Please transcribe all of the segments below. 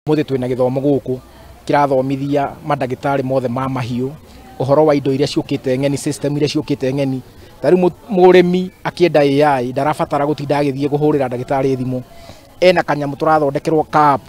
Mũthĩ twĩna gĩthomo gũkũ kĩrathomithia mandagĩtarĩ mothe ma mahiũ ũhoro wa indo iria ciũkĩte ng'eni, system iria ciũkĩte ng'eni. Ta rĩu mũrĩmi akĩenda AI ndarabatara gũtinda agĩthiĩ kũhũrĩra ndagĩtarĩ thimũ, ena kanyamũ tũrathondekerwo ka app,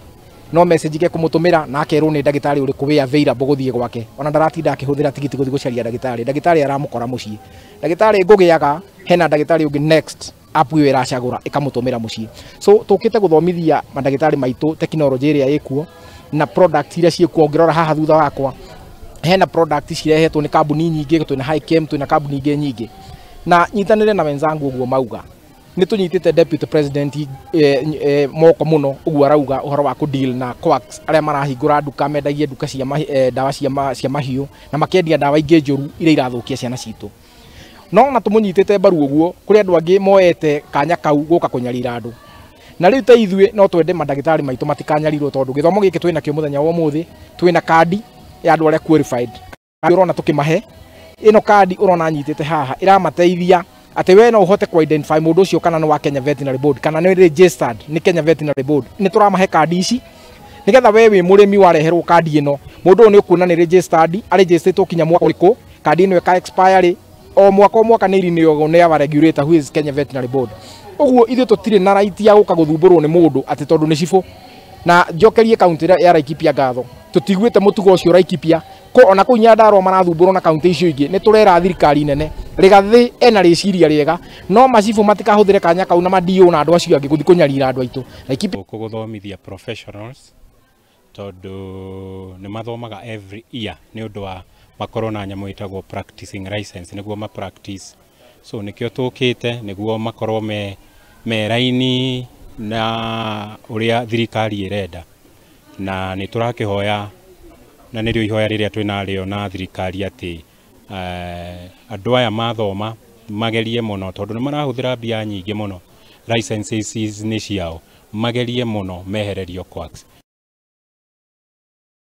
no message gekũmũtũmĩra na akerwo nĩ ndagĩtarĩ ũrĩkũ wĩ available gũthiĩ gwake. Ona ndaratinda akĩhũthĩra tigiti gũthiĩ gũcaria ndagĩtarĩ, ndagĩtarĩ aramũkora mũciĩ. Ndagĩtarĩ ngũgĩaga hena ndagĩtarĩ ũngĩ next app ĩyo ĩracagũra ĩkamũtũmĩra mũciĩ. So tũkĩte gũthomithia mandagĩtarĩ maitũ tekinoronjĩ ĩrĩa ĩkuo na product iria ciĩkuo. Ũngĩrora haha thutha wakwa hena product cirehetwo nĩ kambuni nyingĩ, twĩna Hikem, twĩna kambuni ingĩ nyingĩ. Na nyitanĩre na wenzangu ũguo mauga, nĩ tũnyitĩte deputy president moko mũno ũguo arauga ũhoro wa kũ-deal na quacks arĩa marahingũra nduka, mendagie nduka cia ndawa cia mahiũ na makendia ndawa ingĩ njũru iria irathũkia ciana citũ. No na tũmũnyitĩte mbaru ũguo, kũrĩ andũ angĩ moete kanya kau gũka kũnyarira andũ. Na rĩu ta ithuĩ no twende mandagĩtarĩ maitũ matikanyarirwo, tondũ gĩthomo gĩkĩ twĩna kĩo mũthenya wa ũmũthĩ, twĩna kandi ya andũ arĩa qualified. Kandi ũrona tũkĩmahe ĩno kandi ũrona nyitĩte haha ĩramateithia atĩ we no ũhote ku identify mũndũ ũcio kana nĩ wa Kenya Veterinary Board kana nĩ registered nĩ Kenya Veterinary Board. Nĩ tũramahe kandi ici nĩgetha we wĩ mũrĩmi wareherwo kandi ĩno, mũndũ ũyũ nĩ ũkuona nĩ registered, aregistered kinya mwaka ũrĩkũ, kandi ĩno ĩka expire rĩ, o mwaka o mwaka nĩ renewagwo nĩ our regulator who is Kenya Veterinary Board. Ũguo ithuĩ tũtirĩ na right ya gũka gũthumbũrwo nĩ mũndũ atĩ tondũ nĩ cibũ. Na njokerie kaunti ya Laikipia ngatho, tũtiguĩte mũtugo ũcio Laikipia ko ona kũu Nyandarua marathumbũrwo na kaunti icio ingĩ. Nĩ tũrera thirikari nene Rigathĩ ena rĩciria rĩega, no macibũ matikahũthĩre kanya kau na madio na andũ acio angĩ gũthiĩ kũnyarira andũ aitũ. Laikipia gũkũ gũthomithia professionals tondũ nĩ mathomaga every year nĩ ũndũ wa makorwo na nyamũ ĩtagwo practicing license nĩguo ma practice. So nĩkĩo tũkĩte nĩguo makorwo me raini na ũrĩa thirikari ĩrenda, na nĩ tũrakĩhoya na nĩrĩo ihoya rĩrĩa twĩnarĩo na thirikari atĩ andũ aya mathoma magerie mũno tondũ nĩ marahũthĩra mbia nyingĩ mũno, licenses nĩ ciao, magerie mũno mehererio quacks.